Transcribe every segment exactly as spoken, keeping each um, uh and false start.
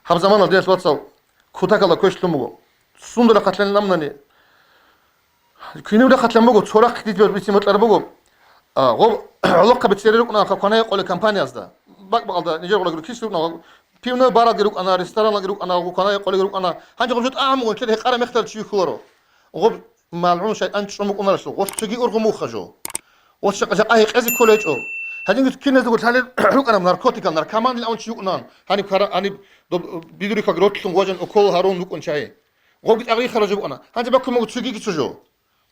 Гьаб заманалда, диналъ вацал, кутакалда квешлъун буго. Сундула хъалъан ламнани, кинаб рахъалъан буго, цо рахъ дидиб бицин бокьараб буго. А, гъоб гӀолохъаби цере рукӀунаха кванай къоле компаниязда. Бакъ-бакъалда нижер гъолаги руккис рукӀуна, пивной баралги рукӀана, ресторанлги рукӀана, кванай къолеги рукӀана. Гьанже гъоб жо тӀагӀам буго, нилъер гьекъараб мехтал чи вихьуларо. Гъоб малгӀун шайтӀан чӀун букӀунаралъул, гъолъ цоги ургъун муха жо. Гъолъ жакъа, жакъа гьекъезе кколечӀо. Гьадинги киназдаго лъалел рукӀана наркотикал, наркоманил авун чи вукӀунан. Гьаниб кара-, гьаниб доб-, бидурихъалги ротлъун гъважан укол гьарун вукӀун чагьи. Гъобги тӀагъ рихараб жо букӀана. Гьанже баккун буго цогиги цо жо.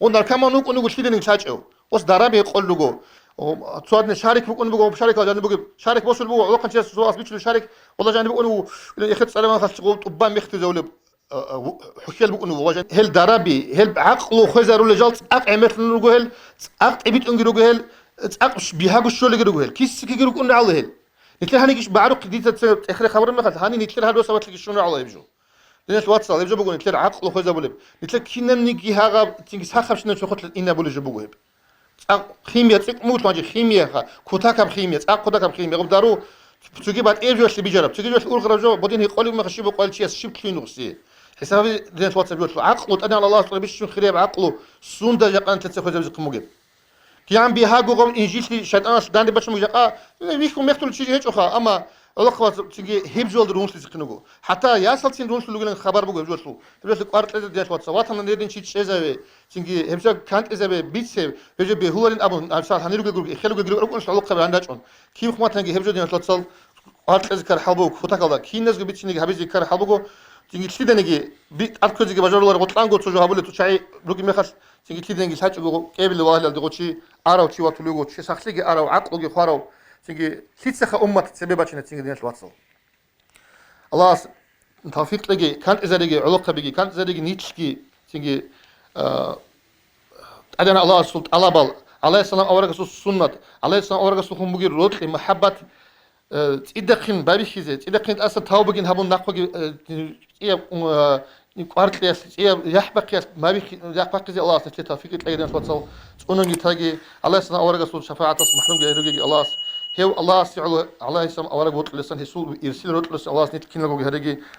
Гъо наркоман вукӀунего лъиданиги лъачӀев. Ос дараби гъолъ руго. О, цо гьадин шарик букӀун буго, шарикал жаниб бугеб. Шарик босулеб буго, гӀолохъанчияс цо ас бичулеб шарик, валла жаниб букӀун буго, эхед цӀалеван халчи гъо тӀубан мехтизавулеб, а, а, ву-, хӀухьел букӀун буго, валла жан-, гьел дараби, гьел гӀакълу хвезарулел жал цӀакъ гӀемерлъун руго гьел, цӀакъ тӀибитӀунги руго гьел, цӀакъ ш-, бигьаго щолеги руго гьел. Киссикиги рукӀун рагӀула гьел. Нилъер гьанигищ багӀарухъе дица цо тӀехре хабар мехалъ, гьанин нилъер гьалуса батлъиги щун рагӀула гьеб жо. Диналъ вацал, гьеб жо буго нилъер гӀакълу хвезабулеб. Нилъер кинабниги гьагъаб цинги сахабщинаб чохолъа инабулеб жо буго гьеб. ЦӀакъ химия цӀикӀкӀун буго, гьанже химияха, кутакаб химия, цӀакъ кутакаб химия. Гъаб дару цоги батӀияб жоялъе бижараб, цоги жоялъе ургъараб жо, бодин гьекъолеб мехалъ щиб букӀвал чияс щиб лъугьин гъуси. ХӀисабаби диналъ вацал жо лъу. ГӀакълу тӀадегӀан Аллагьас тӀураб бищун хирияб гӀакълу сунда жакъа нилъеца хвезабизехъин бугеб. КигӀан бигьаго гъаб инжилъи шайтӀаналъ данде бачун буго жакъа, вихьун мехтул чи гьечӀоха, амма гӀолохъабаз цинги гьеб жоялда ругьунлъизехъин руго. ХӀатта ясалцин ругьунлъулев вугилан хабар буго гьеб жоялъул. Гьеб жоялъе кӀвар кьезе диналъ вацал, ватанан гьедин чи чӀезаве, цинги гьеб жо кантӀизабе, бицев, гьеб жо бегьуларин абун, гьабсагӀат гьанир ругел руго, эхел ругел руго, рукӀунелъул гӀолохъаби гьанир рачӀун. Киб хъуматаниги гьеб жо диналъ вацал, кӀвар кьезе ккараб хӀал буго, кутакалда киназго бициниги гьабизе ккараб хӀал буго, цинги лъиданиги би-, тӀад кквезеги бажаруларо, гъотлъанго цо жо гьабулеб цо чагӀи ругеб мехалъ, цинги лъиданиги лъачӀого кӀиабилеб валагьалде гъо чи арав чи ватулев вуго, чи сахлъиги арав, гӀакълуги хварав, цинги лъицаха уммат цебе бачина цинги диналъ вацал. Аллагьас тавфикъ кьеги, кантӀизариги, гӀолохъабиги, кантӀизариги, нилъги, цинги, а, ТӀадегӀан Аллагьасул тӀалабал, гӀалайгьиссалам аварагасул суннат, гӀалайгьиссалам аварагасулхун бугеб рокьи, мухӀаббат, э, цӀидахъин бабихьизе, цӀидахъин тӀаса тавбагин гьабун нахъваги, э, цӀияб, э, кӀвар кьеялъ, цӀияб яхӀ бахъиялъ бабихь-, яхӀ бахъизе Аллагьас нилъее тавфикъ кьеги, диналъ вацал, цӀунанги таги, гӀалайгьиссалам аварагасул шафагӀаталъ махрумги гьариги Аллагьас, гьев Аллагьасде гӀоло-, гӀалайгьиссалам авараг вокьулесан, гьесул ирсил рокьулесан Аллагьас нилъ киналгоги гьариги.